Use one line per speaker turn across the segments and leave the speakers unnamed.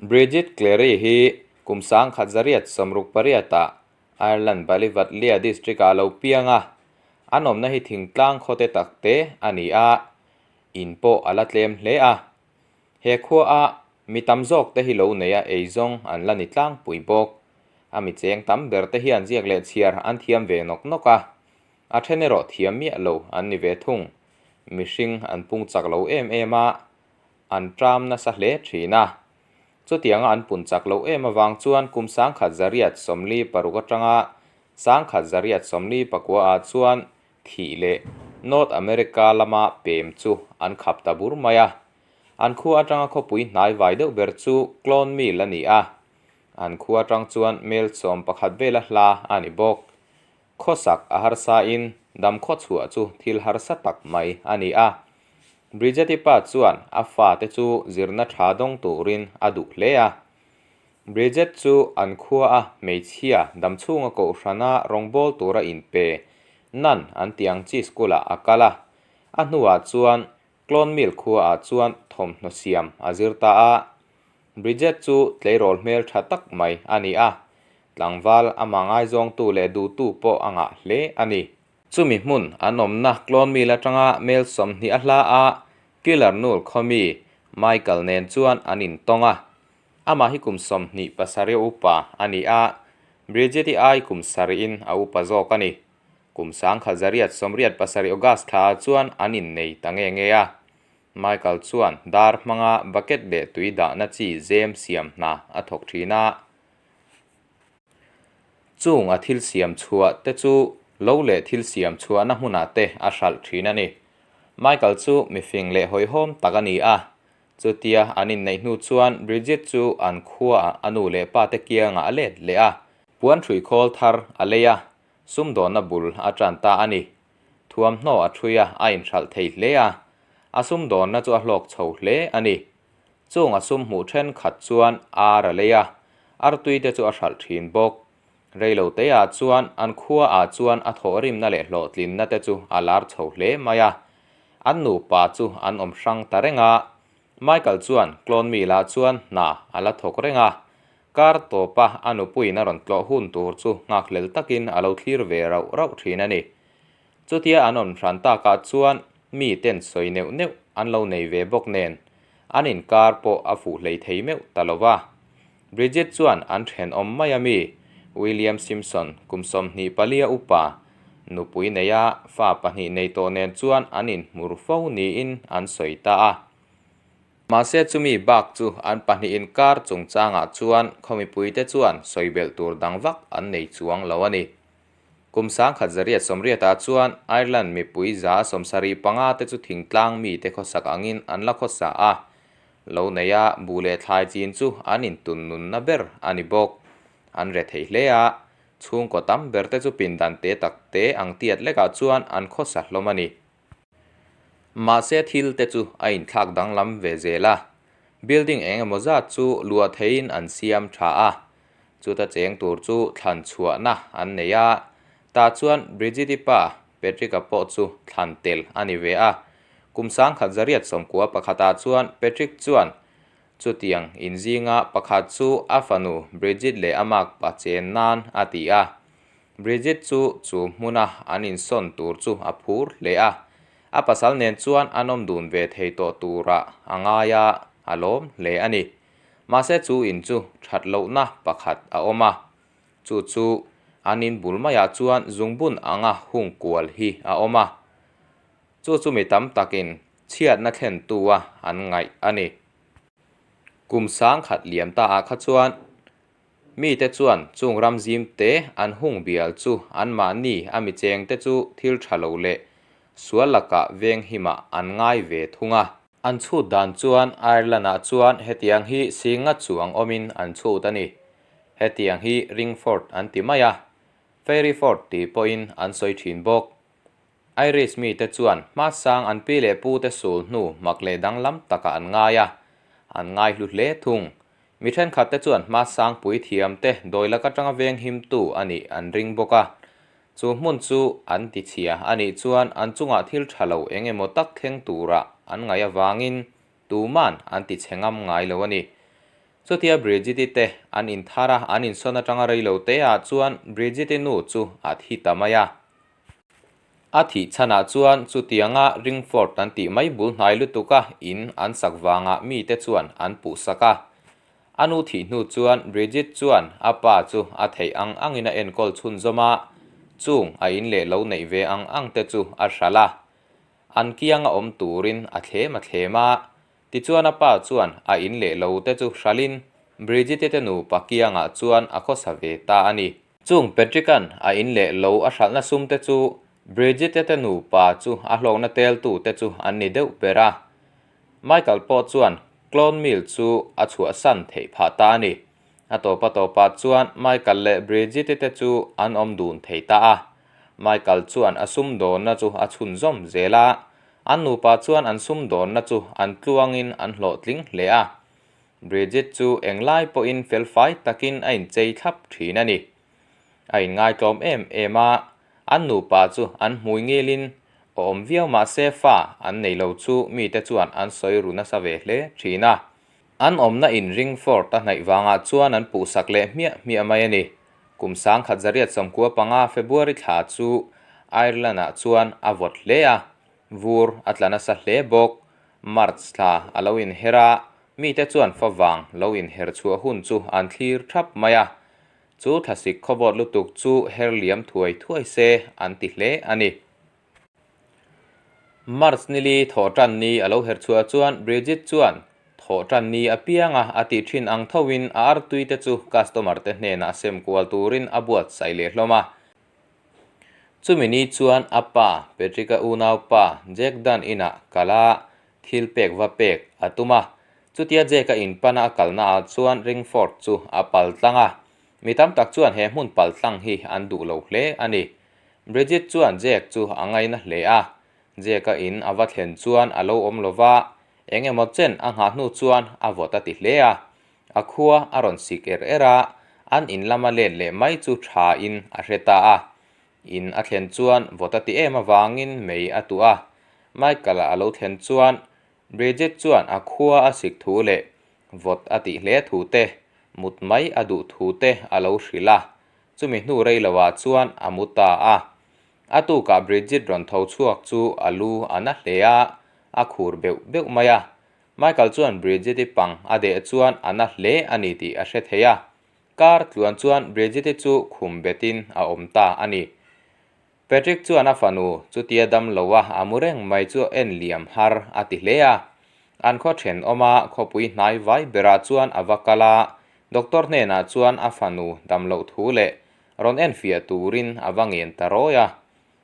Bridget Cleary hi kum 1968 ah Ireland Ballyvatlea district ah a lo piang a, an awmna hi thingtlang khawte takte a ni a, in pawh a la tlem hle a. He khua a mi tam zawk te hi lo nei a eizawng an la ni tlangpui bawk. A mi cheng tam ber te hian ziak leh chhiar an thiam ve nawk nawk a, a then erawh thiam miah lo an ni ve thung. Mihring an pung chak lo em em a, an ṭam nasa hle ṭhin a. Chutianga an pun chak loh em avang chuan kum 1946 atanga 1944 ah chuan thih leh North America lama pem chu an khap ta bur mai a. An khua atanga khawpui hnai vai deuh ber chu Clonmel a ni a. An khua atang chuan mel 11 vela hla a ni bawk. Khawsak a harsa in dam khawchhuah chu thil harsa tak mai a ni a. Bridget-i pa chuan a fate chu zirna tha dawng turin a duh hle a. Bridget chu an khua a hmeichhia damchhunga kohhrana rawngbâwl tura inpe nan an tih ang chi school-ah a kal a. A hnuah chuan Clonmel khuaah chuan thawmhnaw siam a zir ta a. Bridget chu tleirawl hmel tha tak mai a ni a, tlangval amah ngaizawngtu leh duhtu pawh a ngah hle a ni. Chumi hmun an awmna Clonmel atanga mel 20 a hla a, Killer Nul khawmi Michael nen chuan an intawng a. Amah hi kum 27 upa a ni a, Bridget-i ai kum sarihin a upa zawk a ni. Kum 1987 August thla ah chuan an innei ta nge nge a. Michael chuan dar hmanga bucket leh tui dahna chi zem siam hna a thawk thin a. Chung a thil siam chhuah te chu lo leh thil siam chhuahna hmunah te a hralh thin a ni. Michael chu mifing leh hawihhawm tak a ni a. Chutia an inneih hnu chuan Bridget chu an khuaah a nu leh pa te kiangah a let leh a. Puan hrui khawl thar a lei a, Sumdawnna bul a tan ta a ni. Thuamhnaw a ṭhui a, a inhralh thei hle a. A sumdawnna chu a hlawk chho hle a ni. Chung a sum hmuh thenkhat chuan ar a lei a, artui te chu a hralh thin bawk. Reilo teah chuan an khua ah chuan a thawhrimna leh hlawhtlinna te chu a lar chho hle mai a. An nupa chu an awm hrang ta reng a. Michael chuan Clonmel ah chuan hna a la thawk reng a. Kar tawpa a nupuiin a rawn tlawh hun tur chu nghakhlel takin a lo thlir ve rauh rauh thin a ni. Chutia an awm hran takah chuan mi ten sawi neuh neuh an lo nei ve bawk nen an inkar pawh a fuh hlei thei meuh ta lo va. Bridget chuan an thenawm mai a mi, William Simpson kum 24 a upa, nupui neia fa pahnih nei tawh nen chuan an inhmur fo niin an sawi ta a. Mahse chumi bak chu an pahnih inkar chungchangah chuan khawmipuite chuan sawi belh tur dang vak an nei chuang lo a ni. Kum 1980 ah chuan Ireland mipui 75% te chu thingtlang mite khawsak angin an la khawsa a, lo neia buh leh thlai chin chu an intun nunna ber a ni bawk. An re thei hle a, chhungkaw tam ber te chu pindan te tak te ang tiat lekah chuan an khawsa hlawm a ni. Mahse thil te chu a inthlak danglam ve zel a, building eng emaw zat chu luah theiin an siam tha a, chuta cheng tur chu thlan chhuahna an nei a, tah chuan Bridget-i pa Patrick-a pawh chu thlan tel a ni ve a. Kum 1991 ah chuan Patrick chuan chutiang inzinga pakhat chu a fanu Bridget leh a makpa chen nan a ti a. Bridget chu chu hmuna an insawn tur chu a phur hle a, a pasal nen chuan an awm dun ve thei tawh turah a ngai a, a lawm hle a ni. Mahse chu in chu that lohna pakhat a awm a, chu chu an in bul maiah chuan zungbun anga hung kual hi a awm a, chu chu mi tam takin chhiatna thlentu a an ngaih a ni. Kum 1000 liam ta ah kha chuan Mite chuan chung ram zim te an hung bial chu anmahni a mi cheng te chu thil tha lo leh sual lakah veng himah an ngai ve thung a. An chhut dan chuan Ireland-ah chuan hetiang hi singa chuang awmin an chhut a ni. Hetiang hi Ringfort an ti mai a, Fairy Fort tih pawhin an sawi thin bawk. Irish mite chuan hmasang an pi leh pute sul hnu mak leh danglam takah an ngai a, an ngai hlu hle thung. Mi thenkhatte chuan hmasang puithiamte dawi lak atanga veng himtu a nih an ring bawk a. Chu hmun chu an tichhia a nih chuan an chungah thil tha lo eng emaw tak thleng turah an ngaih avangin tuman an tichhe ngam ngai lo a ni. Chutia Bridget-i te an inthar a, an insawn atanga rei lo te ah chuan Bridget-i nu chu a thi ta mai a. A thih chhanah chuan chutianga Ringford an tih mai bul hnai lutuk a in an sak vangah mite chuan an puh sak a. A nu thih hnu chuan Bridget chuan a pa chu a theih ang angin a enkawl chhunzawm a, chung a in leh lo neih ve ang ang te chu a hralh a. An kianga awm turin a thlem a thlem a. Tichuan a pa chuan a in leh lo te chu hralhin Bridget-i te nupa kiangah chuan a khawsa ve ta a ni. Chung Patrick-a'n a in leh lo a hralhna sum te chu Bridget-i te nupa chu a hlawkna teltu te chu an ni deuh ber a. Michael pawh chuan Clonmel chu a chhuahsan theih phah ta a ni. A tawpa tawpah chuan Michael leh Bridget-i te chu an awm dun thei ta a. Michael chuan a sumdawnna chu a chhunzawm zel a, an nupa chuan an sumdawnna chu an tluangin an hlawhtling hle a. Bridget chu englai pawhin felfai takin a inchei thlap thin a ni. A inngaitlawm em em a, an nupa chu an hmui ngilin awm viau mahse fa an nei lo chu mite chuan an sawi ru nasa ve hle thin a. An awmna in Ringford a hnaih vangah chuan an puhsak leh hmiah hmiah mai a ni. Kum 1915 February thla chu Ireland-ah chuan a vawt hle a, vur a tla nasa hle bawk. March thla a lo inher a, mite chuan favang lo inher chhuah hun chu an thlir thap mai a. Chu thlasik khawvawt lutuk chu her liam thuai thuai se an ti hle a ni. March nili thawh tan ni a lo her chhuah chuan Bridget chuan thawh tan ni apianga a tih thin ang thoin a artui te chu customer te hnenah sem kual turin a buatsaih leh hlawm a. Chumi ni chuan a pa Patrick-a unaupa Jack Dunn inah kal a, thil pek va pek a tum a. Chutia Jack-a inpana a kalna ah chuan Ringford chu a pal tlang a. Mi tam tak chuan he hmun pal tlang hi an duh lo hle a ni. Bridget chuan Jack chu a ngaina hle a, Jack-a in a va thlen chuan a lo awm lo va, eng emaw chen a nghah hnu chuan a vawt a ti hle a. A khua a rawn sik er er a, an in lama let leh mai chu tha in a hre ta a. In a thlen chuan vawt a ti em avangin mei a tuh a. Michael-a a lo thlen chuan Bridget chuan a khua a sik thu leh vawt a tih hle thu te, mut mai a duh thu te a lo hrilh a. Chumi hnu rei loah chuan a mu ta a. A tukah Bridget rawn tho chhuak chu a lu a na hle a, a khur beuh beuh mai a. Michael chuan Bridget-i pang a deh chuan a na hle a ni tih a hre thei a. Kar tluan chuan Bridget-i chu khum betin a awm ta a ni. Patrick chuan a fanu chutia dam lo a a mu reng mai chu en liam har a ti hle a. An khaw thenawm a khawpui hnai vai berah chuan a va kal a, doctor hnenah chuan a fanu dam loh thu leh rawn en fiah turin a va ngen ta rawi a.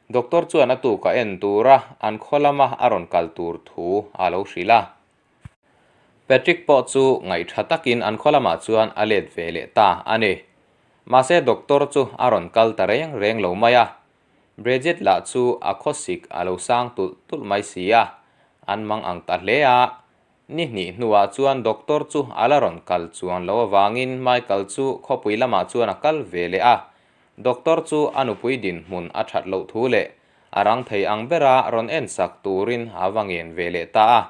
Doctor chuan a tuk a en tura an khaw lama a rawn kal tur thu a lo hrilh a. Patrick pawh chu ngaihṭha takin an khaw lamah chuan a let ve leh ta a ni. Mahse doctor chu a rawn kal ta reng reng lo mai a. Bridget lah chu a khawsik a lo sang tulh tulh mai si a, an mang ang ta hle a. Ni hnih hnuah chuan doctor chu a la rawn kal chuan lo avangin Michael chu khawpui lamah chuan a kal ve leh a. Doctor chu a nupui dinhmun a that loh thu leh a rang thei ang bera rawn en sak turin a va ngen ve leh ta a.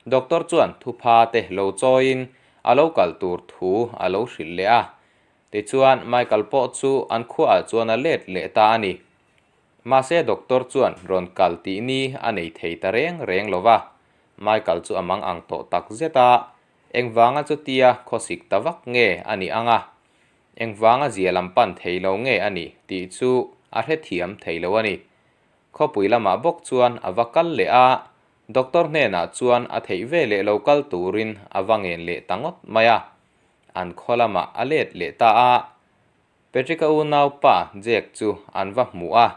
Doctor chuan thupha te lo chawiin a lo kal tur thu a lo hrilh leh a. Tichuan Michael pawh chu an khuaah chuan a let leh ta a ni. Mahse doctor chuan rawn kal tih ni a nei thei ta reng reng lo va. Michael chu a mang ang tawh tak zet a, engvanga chutia khawsik ta vak nge a nih ang a? Engvanga zia lam pan thei lo nge a nih tih chu a hrethiam thei lo a ni. Khawpui lamah bawk chuan a va kal leh a, doctor hnenah chuan a theih ve leh lo kal turin a va ngen leh ta ngawt mai a. An khaw lamah a let leh ta a, Patrick-a unaupa Jack chu an va hmu a.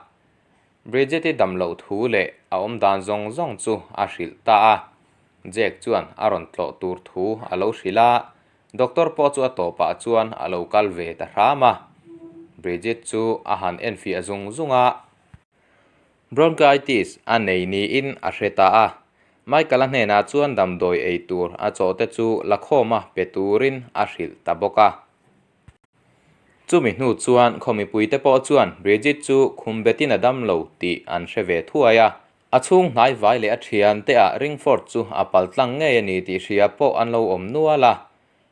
Bridget-i dam loh thu leh a awm dan zawng zawng chu a hrilh ta a. Jack chuan a rawn tlawh tur thu a lo hrilh a, Doctor pawh chu a tawpah chuan a lo kal ve ta hram a. Bridget chu a han enfiah zung zung a. Bronchitis a nei niin a hre ta a. Michael-a hnenah chuan damdawi ei tur a chawh te chu la khawma pe turin a hrilh ta bawk a. Chumi hnu chuan khaw mipuite pawh chuan Bridget chu khum betin a dam lo tih an hre ve thuai a. A chhung hnai vai leh a thian te ah Ringford chu a pal tlang ngei a ni tih hria pawh an lo awm nual a.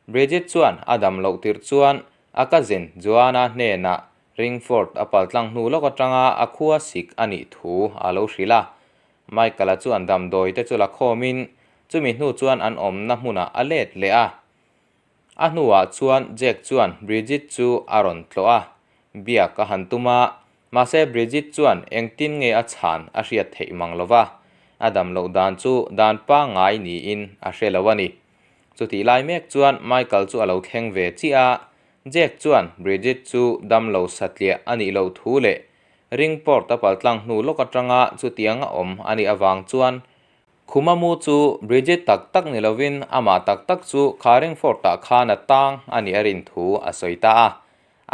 Bridget chuan a dam loh tirh chuan a cousin Joanna hnenah Ringford a paltlang hnu lawk atanga a khua sik a nih thu a lo hrilh a. Michael-a chuan damdawi te chu la khawmin chumi hnu chuan an awmna hmunah a let leh a. A hnuah chuan Jack chuan Bridget chu a rawn tlawh a, biak a han tum a, mahse Bridget chuan engtin nge a chhan a hriat theih mang lo va, a dam loh dan chu dan pangngai niin a hre lo a ni. Chutih lai mek chuan Michael chu a lo thleng ve chiah a, Jack chuan Bridget chu dam lo satliah a nih loh thu leh Ringport a paltlang hnu lawk atanga chutiang a awm a nih avang chuan Khuma mu chu Bridget tak tak ni lovin amah tak tak chu kha Ringfort-ah khan a tang a nih a rin thu a sawi ta a.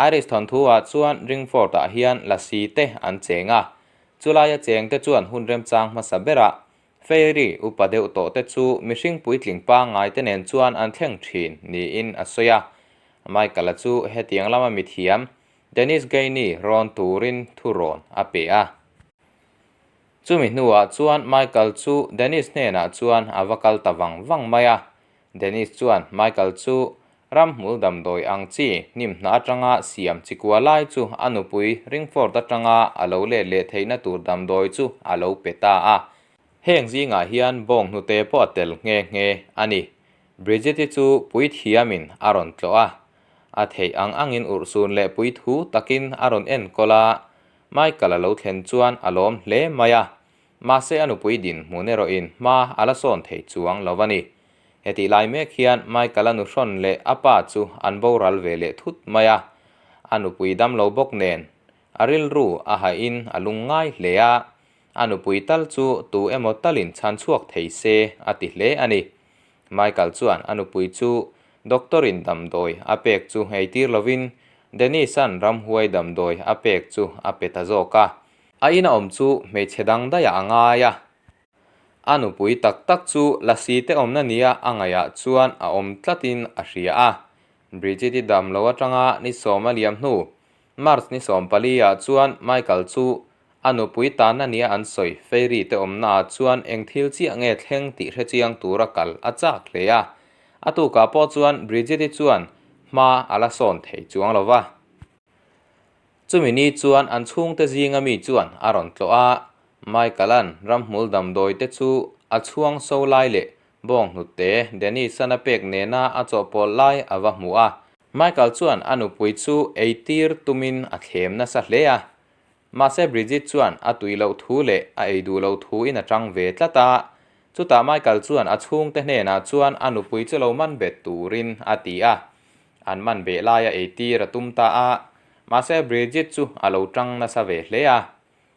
Irish thawnthu-ah chuan Ringfort-ah hian lasi te an cheng a, chulaia cheng te chuan hun remchang hmasa berah Fairy upa deuh tawh te chu mihring puitling pangngai te nen chuan an thleng thin niin a sawi a. Michael-a chu hetiang lama mithiam Dennis Gainey rawn turin thurawn a pe a. Chumi hnuah chuan Michael chu Dennis hnenah chuan a va kal ta vang vang mai a. Dennis chuan Michael chu ramhmul damdawi ang chi hnim hna atanga siam chi kua lai chu a nupui Ringford atanga a lo let leh theihna tur damdawi chu a lo pe ta a. Heng zingah hian bawng hnute pawh a tel nghe nghe a ni. Bridget-i chu puithiamin a rawn tlawh a. A theih ang angin urhsun leh puithu takin a rawn enkawl a. Michael a lo thlen chuan a lawm hle mai a, mahse a nupui dinhmun erawhin hma a la sawn thei chuang lo a ni. Hetih lai mek hian Michael a nuhrawn leh a pa chu an boral ve leh thut mai a, a nupui damlo bawk nen a rilru a hahin a lung ngai hle a, a nupui tal chu tu emaw talin chhan chhuak thei se a ti hle a ni. Michael chuan a nupui chu doctor in damdawi a pek chu eitir lovin Dennis-a'n ramhuai damdawi a pek chu a pe ta zawk a. A ina awm chu hmeichhe dang daihah a ngai a. A nupui tak tak chu lasi te awmna nia a ngaihah chuan a awm tlatin a hria a. Bridget-i damlo atanga ni sawm a liam hnu, March ni 14 ah chuan Michael chu a nupui tanna nia an sawi Fairy te awmnaah chuan eng thil chiah nge thleng tih hrechiang tura kal a chak hle a. A tukah pawh chuan Bridget-i chuan hma a la sawn thei chuang lo va. Chumi ni chuan an chhungte zinga mi chuan a rawn tlawh a, Michael-a'n ramhmul damdawi te chu a chhuang so lai leh bawnghnute Dennis-a'n a pek nena a chawhpawlh lai a va hmu a. Michael chuan a nupui chu eitir tumin a thlem nasa hle a. Mahse Bridget chuan a tui loh thu leh a ei duh loh thuin a tang ve tlat a. Chutah Michael chuan a chhungte hnenah chuan a nupui chu lo man bet turin a ti a. An man beh laia eitir a tum ta a. Mahse Bridget chu a lo tang nasa ve hle a.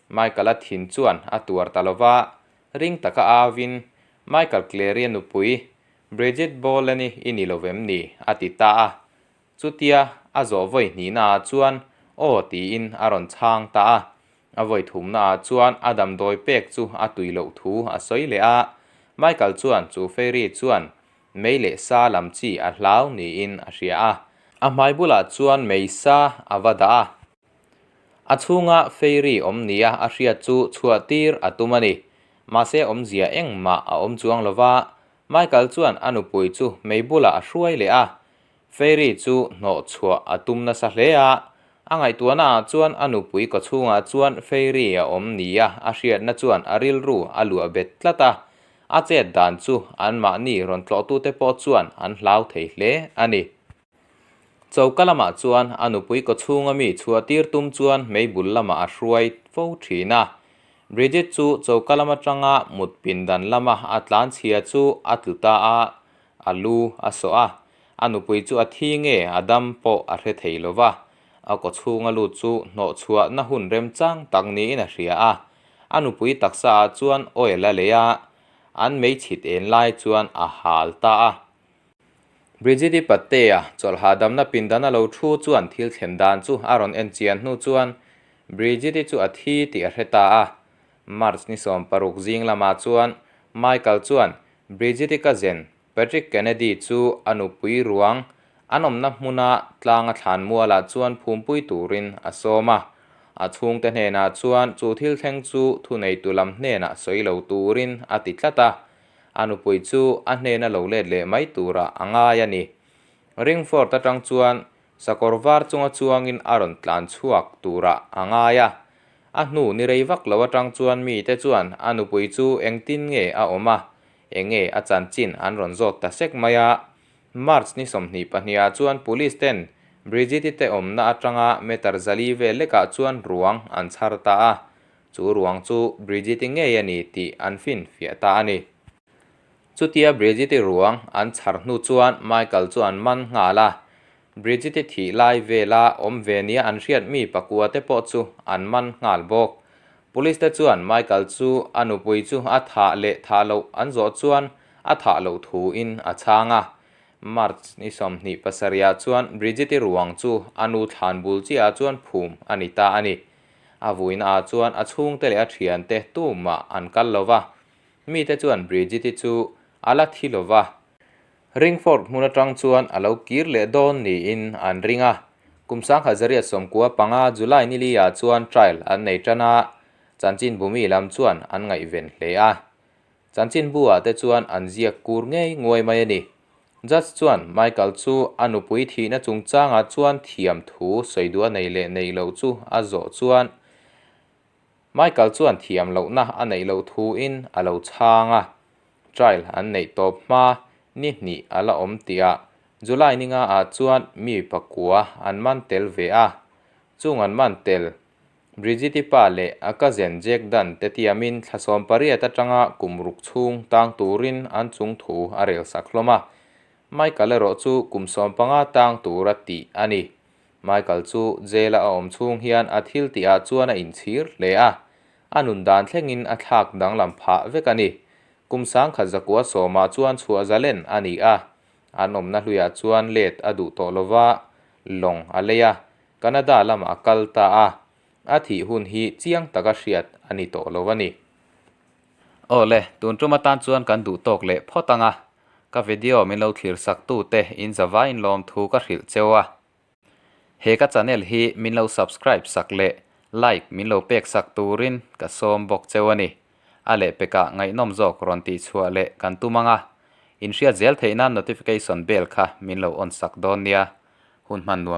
Michael-a thin chuan a tuar ta lova, ring taka auin, Michael Clary-a nupui, Bridget Boland-i i ni lo vem ni? a ti ta a. Chutia a zawh vawi hnihnaah chuan aw tiin a rawn chhang ta a. A vawi thumnaah chuan a damdawi pek chu a tui loh thu a sawi leh a. Michael chuan chu fairy chuan mei leh sa lam chi a hlau niin a hria a. A hmai bulah chuan mei sa a va dah a. A chhunga fairy awm nia a hriat chu chhuah tir a tum a ni. Mahse awmzia engmah a awm chuang lo va, Michael chuan a nupui chu mei bulah a hruai leh a. Fairy chu hnawh chhuah a tum nasa hle a, a ngaihtuahnaah chuan a nupui kawchhungah chuan Fairy a awm nia a hriatna chuan a rilru a luah bet tlat a. A chet dan chu anmahni rawn tlawhtute pawh chuan an hlau thei hle a ni. Choka lamah chuan a nupui kawchhunga mi chhuah tir tum chuan meibul lamah a hruai fo thin a. Bridget chu choka lam atanga mut pindan lama a tlan chhia chu a tlu ta a, a lu a sawh a. A nupui chu a thi nge a dam pawh a hre thei lo va, a kawchhunga lut chu hnawh chhuahna hun remchang tak niin a hria a. A nupui taksa ah chuan oil a lei a, an meichhit en lai chuan a hal ta a. Bridget-i Patea chawlh hahdamna pindan a lo thu chuan thil thlen dan chu a rawn en chian hnu chuan Bridget-i chu a thi tih a hre ta a. March ni 16 zing lamah chuan Michael chuan Bridget-i cousin Patrick Kennedy chu a nupui ruang an awmna hmuna tlanga thlan mualah chuan phumpui turin a sawm a. A chhungte hnenah chuan chu thil thleng chu thuneitu lam hnenah sawi lo turin a ti tlat a. A nupui chu a hnena lo let leh mai turah a ngai a ni. Ringford atang chuan sakawr var chunga chuangin a rawn tlan chhuak turah a ngai a. A hnu ni rei vak lo atang chuan mite chuan a nupui chu engtin nge a awm a, enge a chanchin an rawn zawt ta sek mai a. March ni 22 ah chuan Police ten Bridget-i te awmna atanga meter 400 vel lekah chuan ruang an chhar ta a, chu ruang chu Bridget-i ngei a ni tih an finfiah ta a ni. Chutia Bridget-i ruang an chhar hnu chuan Michael chu an man nghal a, Bridget-i thih lai vela awm ve nia an hriat mi pakua te pawh chu an man nghal bawk. Police te chuan Michael chu a nupui chu a thah leh thah loh an zawh chuan a thah loh thuin a chhang a. March ni 27 ah chuan Bridget-i ruang chu a nu thlan bul chiah ah chuan phum a ni ta a ni. A vuina ah chuan a chhungte leh a thiante tumah an kal lo va. Mite chuan Bridget-i chu a la thi lo va. Ringford hmun atang chuan a lo kir leh dawn niin an ring a. Kum 1995 July ni li ah chuan trial an nei tan a, chanchinbu mi lam chuan an ngaihven hle a. Chanchinbu ah te chuan an ziak kur ngei nguai mai a ni. Judge chuan Michael chu a nupui thihna chungchangah chuan thiam thu sawi duh a nei leh nei loh chu a zawh chuan Michael chuan thiam lohna a neih loh thuin a lo chhang a. Trial an neih tawp hma ni hnih a la awm tihah July ni nga ah chuan mi pakua an man tel ve a. Chung an man tel Bridget-i pa leh a cousin Jack Dunn te tiamin thla 18 atanga kum ruk chhung tang turin an chung thu a rel sak hlawm a. Michael erawh chu kum 15 tang tura tih a ni. Michael chu jail a awm chhung hian a thil tih ah chuan a inchhir hle a, a nun dan thlengin a thlak danglam phah vek a ni. Kum 1910 ah chuan chhuah zalen a ni a, an awmna hluiah chuan let a duh tawh lova, lawng a lei a, Canada lamah a kal ta a, a thih hun hi chiang taka hriat a ni tawh lo a ni. Awle, tun tum atan chuan kan duh tawk leh phawt ang a, ka video min lo thlir sak tu te in zavai in lawm thu ka hrilh cheu a. He ka channel hi min lo subscribe sak leh like min lo pek sak turin ka sawm bawk cheu a ni. A lehpekah ngaihnawm zawk rawn tih chhuah leh kan tum ang a, in hriat zel theih nan notification bell kha min lo on sak dawn nia. Hun hman nuam.